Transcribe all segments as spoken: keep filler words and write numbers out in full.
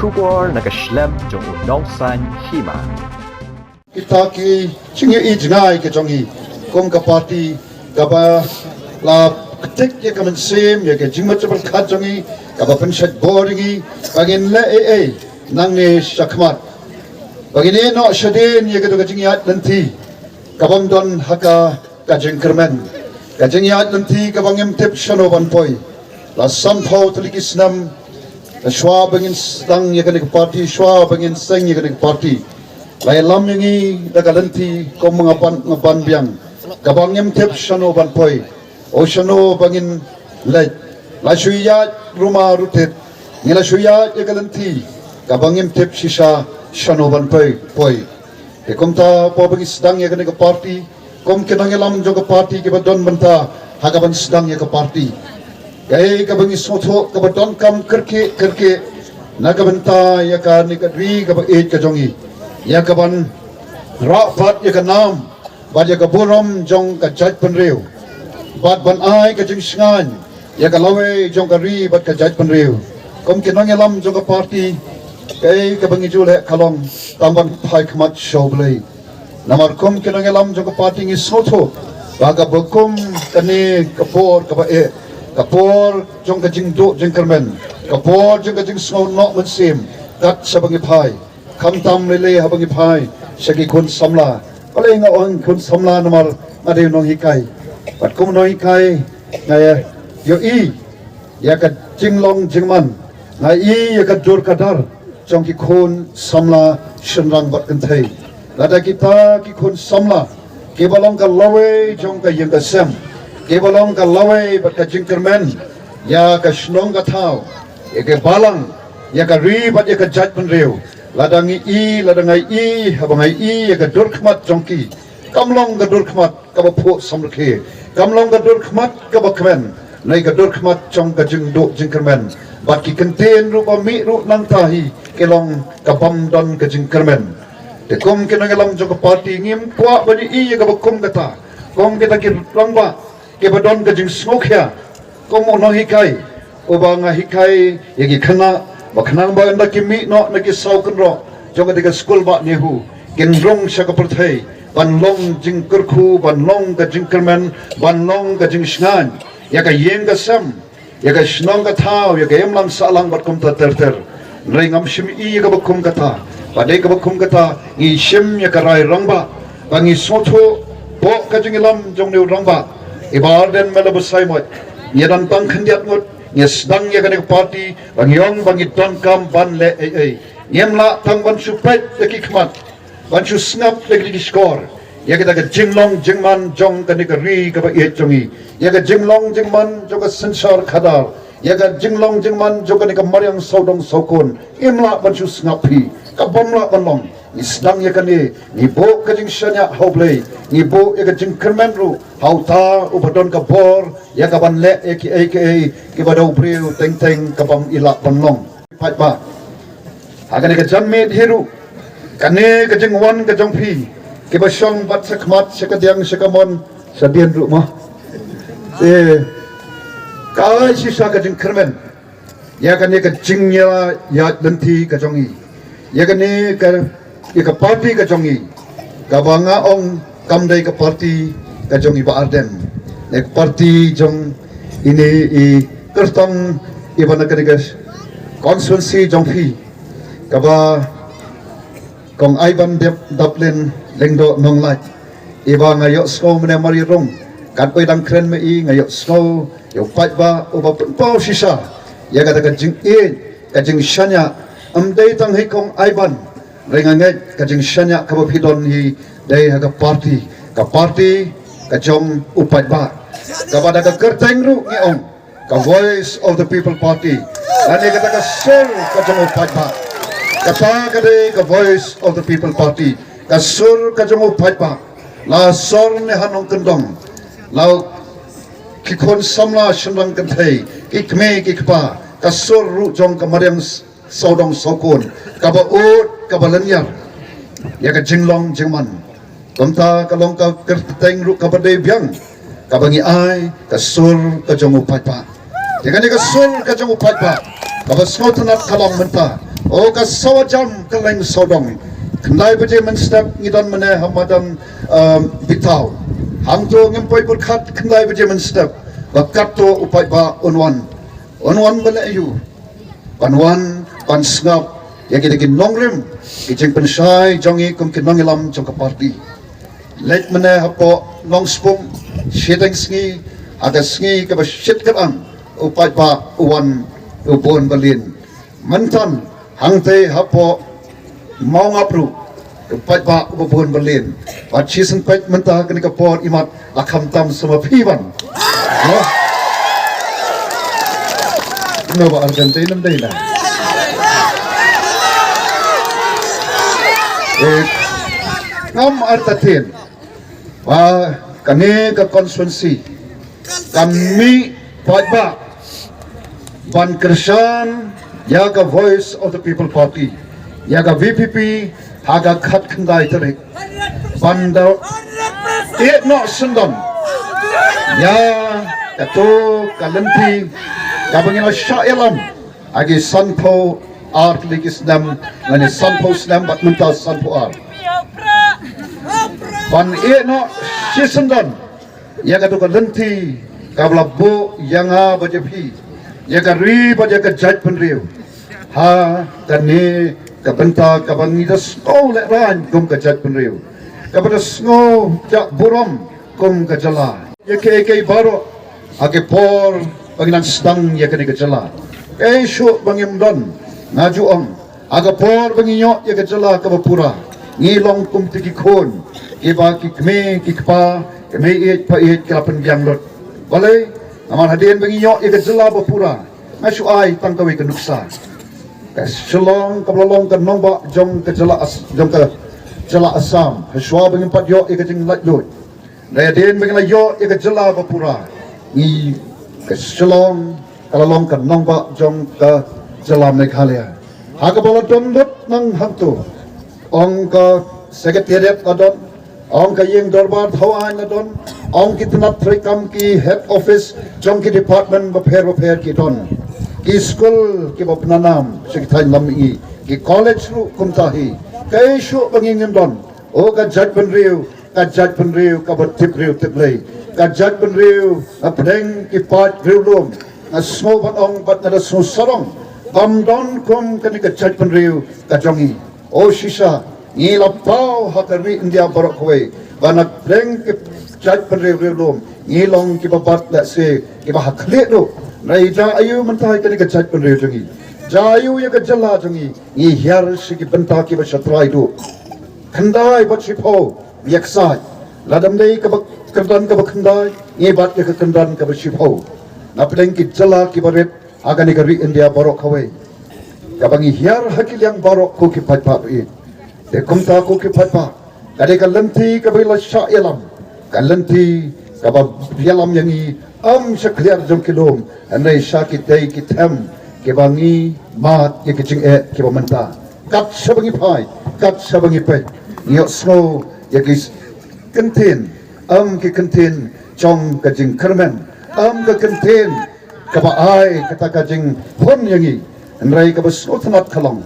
Khubor na ka shlem jong u Nongsaiñ Hima. Kita ki jingïohi jngai ka jong i kum ka party kaba la ktik ïa ka mynsiem ïa ka jingmut jingpyrkhat jong i kaba pynshait bor ïa ngi ba ngin leh ei ei nangne shakhmat ba ngin ïeh noh shadien ïa ka jingïaid lynti kabym don ha ka ka jingkyrmen. Ka jingïaid lynti kaba ngim tip shano ban poi. La sanphew tylli ki snem, la shuwa ba ngin sdang ïa kane ka party, shuwa ba ngin seng ïa kane ka party. La ïalam ïa ngi da ka lynti kum nga ban, nga ban biang. Kaba ngim tip shano ban poi. O shano ba ngin leit. La shu ïaid ruma rutit. Ngi la shu ïaid ïa ka lynti kaba ngim tip shisha shano ban poi, poi. Te kumta, por ba ngi sdang ïa kane ka party, kum ki nongïalam jong ka party kiba don bynta ha kaban sdang ïa ka party. Kaei kaba ngi sngewthuh kaba donkam kyrkieh kyrkieh na ka bynta ïa kane ka ri kaba ïeit ka jong i, ïa kaban rah pat ïa ka nam bad ïa ka burom jong ka jaitbynriew bad ban ai ka jingshngaiñ ïa ka lawei jong ka ri bad ka jaitbynriew. Kum ki nongïalam jong ka party, kaei kaba ngi ju leh ka long tang ban phai khmat sha U Blei. Namar kum ki nongïalam jong ka party ngi sngewthuh ba kaba kum kane ka por kaba eh, ka por jong ka jingduh jingkyrmen, ka por jong ka jingsngew noh mynsiem, kat shaba ngi phai, khamtam lei lei haba ngi phai sha ki khun samla. Balei nga ong khun samla? Namar nga dei u nonghikai. Bad kum u nonghikai nga ïohi ïa ka jinglong jingman, nga i ïa ka dur ka dar jong ki khun samla shynrang bad kynthei. Lada kita ki khun samla kiba long ka lawei jong ka ïing ka sem, kiba long ka lawei bad ka jingkyrmen ïa ka shnong ka thaw, ïa ka balang, ïa ka ri bad ïa ka jaitbynriew. Lada ngi i, lada nga i, haba nga i ïa ka dur khmat jong ki, kam long ka dur khmat kaba phuh samrkhie, kam long ka dur khmat kaba kmen, nai ka dur khmat jong ka jingduh jingkyrmen. Bad ki kyntien ruh ba mih ruh nangta hi ki long kabym don ka jingkyrmen. Te kum ki nongïalam jong ka party ngim kwah ban ïohi ïa kaba kum kata. Kum kita ki rangbah kiba don ka jingsngewkhia, kum u nonghikai uba nga hikai ïa ki khynnah ba khnang ba ynda ki mih noh na ki saw kynroh jong kata ka skul bah NEHU, kin rung sha ka pyrthei ban long jingkyrkhu, ban long ka jingkyrmen, ban long ka jingshngaiñ ïa ka ïing ka sem, ïa ka shnong ka thaw, ïa ka imlang sahlang bad kumta ter ter. Hynrei ngam shym i ïa kaba kum kata. Ba dei kaba kum kata ngi shim ïa ka rai rangbah ba ngi sngewthuh bok ka jingïalam jong une u rangbah, i Bah Ardent Miller Basaiawmoit. Ngi don tang khyndiat ngut, ngi sdang ïa kane ka party ba ngi ong ba ngi donkam ban leh ei ei. Ngim lah tang ban shu peit ïa ki khmat, ban shu sngap ïa ki shkor, ïa kita ka jinglong jingman jong kane ka ri kaba ïeit jong ngi, ïa ka jinglong jingman jong ka synshar khadar, ïa ka jinglong jingman jong kane ka mariang sawdong sawkun. Ngim lah ban shu sngap hi, kabym lah ban long. Ngi sdang ïa kane, ngi buh ka jingshaniah ha U Blei, ngi buh ïa ka jingkyrmen ruh ha uta uba don ka bor ïa kaban leh ïa kiei kiei kiba da u briew teng teng kabym i lah ban long. Paidbah. Ha kane ka janmiet hi ruh, kane ka jingwan ka jong phi kiba shong bad sha khmat sha kadiang sha kamon sha dien ruh mo. Eh, ka ai shisha ka jingkyrmen ïa kane ka jingïaid lynti ka jong i, ïa kane ka, ïa ka party ka jong i, kaba nga ong kam dei ka party ka jong i Bah Ardent. Ne ka party jong ine i kyrtong iba na kane ka constituency jong phi, kaba Kong Aiban Dep Daplin Lyngdoh Nonglait, iba nga ïohsngew mynne mar ïarung, katba dang kren ma i nga ïohsngew ïa u paidbah uba pynpaw shisha ïa kata ka jingïeit, ka jingshaniah. Ym dei tang hi Kong Aiban, hynrei nga ngeit ka jingshaniah kaba phi don hi dei ha ka party, ka party ka jong u paidbah, kaba da ka kyrteng ruh ngi ong ka Voice of the People Party. Lane kata ka sur ka jong u paidbah. Kata ka dei ka Voice of the People Party, ka sur ka jong u paidbah. La sor ne ha nongkyndong, la ki khun samla shynrang kynthei, ki kmie ki kpa, ka sur ruh jong ka mariang sawdong sawkun, kaba ud kaba lynñiar ïa ka jinglong jingman. Kumta ka long ka kyrteng ruh kaba dei biang kaba ngi ai ka sur ka jong u paidbah. Te kane ka sur ka jong u paidbah kaba sngewtynnat ka long mynta. O ka sawa jam ka leng sawdong. Khyndai baje mynstep ngi don mynne ha madan, um, Bitaw. Hangto ngim poi pyrkhat khyndai baje mynstep ba katto u paidbah un wan. Un wan ba leh aïu? Ban wan ban sngap ïa kita ki nongrim, ki jingpynshai jong ngi kum ki nongïalam jong ka party. Leit mynne hapoh Nongspung, shiteng sngi, ha ka sngi kaba shit kyrang, u paidbah u wan u bun ba lin. Mynta hangtei hapoh Mawngap ruh u paidbah uba bun ba lin. Bad shisien peit mynta kane ka por imat la kham tam sa ma phi ban. Noh. Noh ba Argentina dei na. Eh, ngam artatien ba kane ka constituency kan mih paidbah ban kyrshan ïa ka Voice of the People Party, ïa ka V P P, ha ka khatkhyndai tarik. Ban da ïeh noh syndon ïa kato ka lynti kaba ngi la shah ïalam ha ki sanphew ar tylli ki snem, lane sanphew snem bad mynta sanphew ar. Ban ïeh noh shisyndon ïa kato ka lynti kaba la buh ïa nga bad ïa phi, ïa ka ri bad ïa ka jaitbynriew. Ha kane ka bynta kaba ngi da sngew lehraiñ kum ka jaitbynriew, kaba da sngew jah burom kum ka jylla. Ïa kiei kiei baroh ha ki por ba ngi nang sdang ïa kane ka jylla, kaei shuh ba ngim don, nga ju ong, ha ka por ba ngi ïoh ïa ka jylla kaba pura, ngi long kum kita ki khun kiba ki kmie ki kpa, ki mei ïeit pa ïeit ki la pynbiang lut. Balei? Namar hadien ba ngi ïoh ïa ka jylla ba pura, nga shu ai tang kawei ka nuksa. Ka Shillong kaba la long ka nongbah jong ka jylla As-, jong ka jylla Assam, hashwa ba ngim pat ïoh ïa ka jinglaitluid. Hynrei hadien ba ngi la ïoh ïa ka jylla ba pura, ngi, ka Shillong ka la long ka nongbah jong ka jylla Meghalaya. Ha kaba la don lut nang hangto, ong ka Secretariat la don, ong ka ïing dorbar thaw aiñ la don, ong ki tnat treikam, ki head office jong ki department bapher bapher ki don, ki skul kiba pynanam sha ki thaiñ lam mihngi, ki college ruh kumta hi. Kaei shuh ba ngi ngim don? O ka jaitbynriew, ka jaitbynriew kaba tip briew tip Blei, ka jaitbynriew hapdeng ki paid riewlum. Nga sngew ban ong bad nga da sngew sarong, bym don kum kane ka jaitbynriew ka jong ngi. O shisha, ngi la paw ha ka ri India baroh kawei ba na pdeng ki jaitbynriew riewlum ngi long kiba bat lehse kiba ha khlieh ruh. Hynrei jia aiu mynta ïa kane ka jaitbynriew jong ngi? Jia aiu ïa ka jylla jong ngi? Ngi hiar sha ki bynta kiba shatrai duh. Khyndai bad shiphew ïa ka sait. Lada ym dei kaba kyrdan kaba khyndai, ngi bat ïa ka kyrdan kaba shiphew. Na pdeng ki jylla kiba rit ha kane ka ri India baroh kawei, kaba ngi hiar ha ki liang baroh ko ki paidbah ba ïeit. Te kumta ko ki paidbah, ka dei ka lynti kaba la shah ïalam, ka lynti kaba ïalam ïa ngi, ym sha khliar jong ki lum, hynrei sha ki dei ki them kiba ngi mad ïa ki jingeh kiba mynta. Kat shaba ngi phai, kat shaba ngi peit, ngi ïohsngew ïa ki kyntien, ym ki kyntien jong ka jingkyrmen, ym ka kyntien kaba ai kata ka jinghun ïa ngi. Hynrei kaba sngewtynnat ka long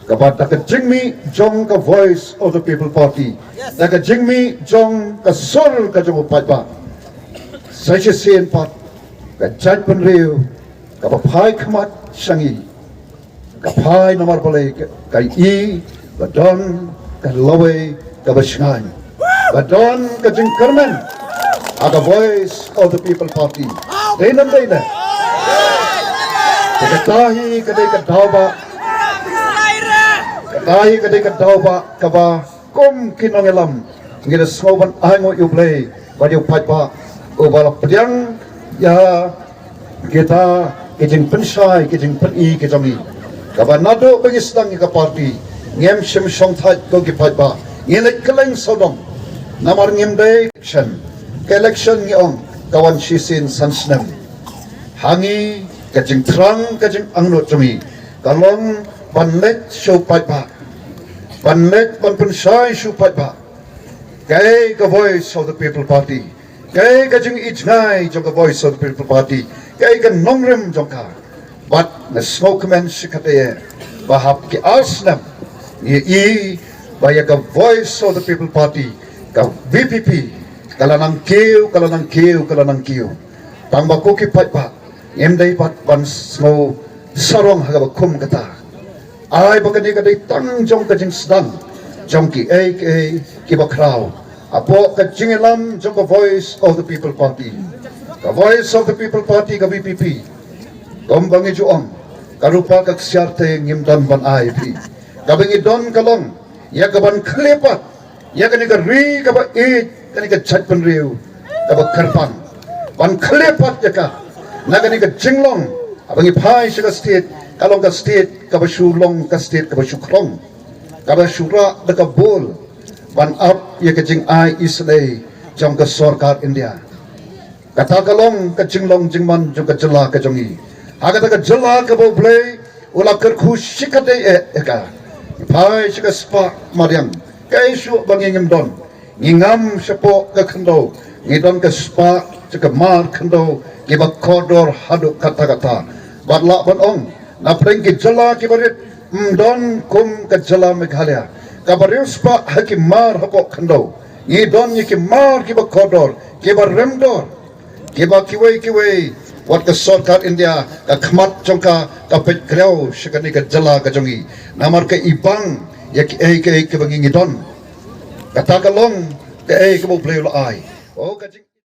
kaba da ka jingmih jong ka Voice of the People Party, da ka jingmih jong ka sur ka jong u paidbah, sa shisien pat ka jaitbynriew kaba phai khmat sha ngi, ka phai namar balei? Ka, ka i ba don ka lawei kaba shngaiñ, ba don ka jingkyrmen ha ka Voice of the People Party. Dei nam dei ne? Te kata hi ka dei ka daw ba, kata hi ka dei ka daw ba kaba kum ki nongïalam ngi da sngew ban ainguh ïa U Blei bad ïa u paidbah uba la pdiang ïa kita ki jingpynshai, ki jingpyni ki jong ngi. Kaba naduh ba ngi sdang ïa ka party, ngim shym shongthait ko ki paidbah, ngi leit kylleng sawdong. Namar ngim dei election. Ka election ngi ong ka wan shisien san snem. Ha ngi ka jingthrang, ka jingangnud jong ngi ka long ban leit sha u paidbah, ban leit ban pynshai sha u paidbah kaei ka Voice of the People Party, kaei ka jingïohi jong ka Voice of the People Party, Kaei ka nongrim jong ka. Bad nga sngewkmen shikaddei ba hap ki ar snem ngi i ba ïa ka Voice of the People Party, ka V P P, ka la nang kiew, ka la nang kiew, ka la nang kiew. Tang ba ko ki paidbah ngim dei pat ban sngew sarong ha kaba kum kata. Ai ba kane ka dei tang jong ka jingsdang jong kiei kiei kiba khraw hapoh ka jingïalam jong ka Voice of the People Party. Ka Voice of the People Party, ka V P P, kum ba ngi ju ong, ka rupa ka ksiar te ngim don ban ai phi. Kaba ngi don ka long ïa ka ban khlieh pat ïa kane ka ri kaba ïeit, kane ka jaitbynriew kaba kyrpang, ban khlieh pat ïa ka na kane ka jinglong. Haba ngi phai sha ka state, ka long ka state kaba shu long ka state kaba shu khlong, kaba shu rah da ka bul ban ap ïa ka jingai islei jong ka sorkar India. Kata ka long ka jinglong jingman jong ka jylla ka jong ngi. Ha kata ka jylla kaba U Blei u la kyrkhu shikaddei eh ïa ka. Phai sha ka spah mariang, kaei shuh ba ngi ngim don. Ngi ngam shapoh ka khyndew, ngi don ka spah sha ka mar khyndew kiba kordor haduh katta katta. Bad lah ban ong, na pdeng ki jylla kiba rit ym don kum ka jylla Meghalaya, kaba riewspah ha ki mar hapoh khyndew. Ngi don ïa ki mar kiba kordor, kiba remdor, kiba kiwei kiwei wat ka sorkar India ka khmat jong ka ka peit khlieh sha kane ka jylla ka jong ngi. Namar ka i bang ïa kiei kiei kiba ngi ngi don. Kata ka long kaei kaba U Blei u la ai. O ka jing